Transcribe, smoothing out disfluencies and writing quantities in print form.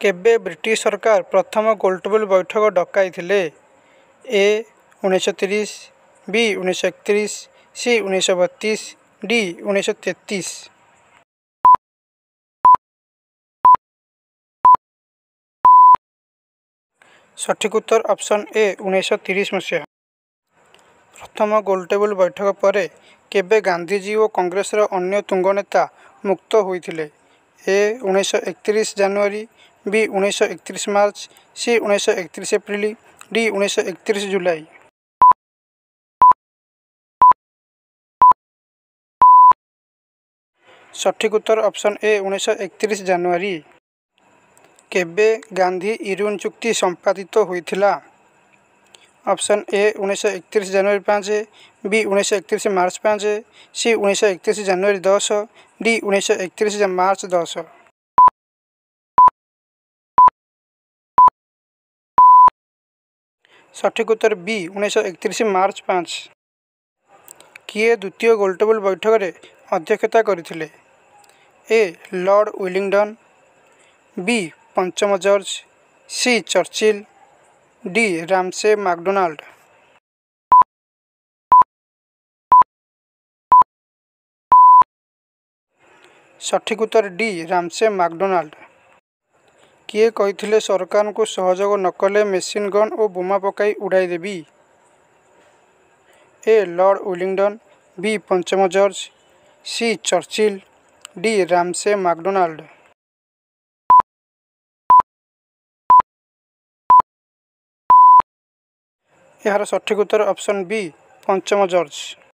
କେବେ ବ୍ରିଟିଶ ସରକାର ପ୍ରଥମ ଗୋଲଟେବୁଲ ବୈଠକ ଡକାଇଥିଲେ? ଏ 1930, ବି 1931, ସି 1932, ଡି 1933। ସଠିକ୍ ଉତ୍ତର ଅପସନ୍ ଏ 1930 ମସିହା। ପ୍ରଥମ ଗୋଲଟେବୁଲ ବୈଠକ ପରେ କେବେ ଗାନ୍ଧିଜୀ ଓ କଂଗ୍ରେସର ଅନ୍ୟ ତୁଙ୍ଗ ନେତା ମୁକ୍ତ ହୋଇଥିଲେ? ଏ 1931 ଜାନୁଆରୀ, ବି 1931 March, C 1931 April, D 1931 July. ସଠିକ୍ ଉତ୍ତର ଅପସନ୍ ଏ 1931 ଜାନୁଆରୀ। କେବେ ଗାନ୍ଧୀ ଇରୱିନ୍ ଚୁକ୍ତି ସମ୍ପାଦିତ ହୋଇଥିଲା? Option A 1931 January 5, B 1931 March 5, C 1931 January 10, D 1931 March 10। ସଠିକ୍ ଉତ୍ତର ବି 1931 ମାର୍ଚ୍ଚ 5। କିଏ ଦ୍ୱିତୀୟ ଗୋଲଟେବୁଲ ବୈଠକରେ ଅଧ୍ୟକ୍ଷତା କରିଥିଲେ? ଏ ଲର୍ଡ଼ ୱିଲିଂଡନ୍, ବି ପଞ୍ଚମ George, C Churchill, D Ramsay MacDonald. ସଠିକ୍ ଉତ୍ତର ଡି ରାମସେ ମାକଡୋନାଲ୍ଡ। କିଏ କହିଥିଲେ ସରକାରଙ୍କୁ ସହଯୋଗ ନ କଲେ ମେସିନ୍ ଗନ୍ ଓ ବୋମା ପକାଇ ଉଡ଼ାଇଦେବି? ଏ ଲର୍ଡ଼ ୱିଲିଂଡନ୍, ବି ପଞ୍ଚମ George, C Churchill, D Ramsay MacDonald. ଏହାର ସଠିକ୍ ଉତ୍ତର ଅପସନ୍ ବି ପଞ୍ଚମ ଜର୍ଜ।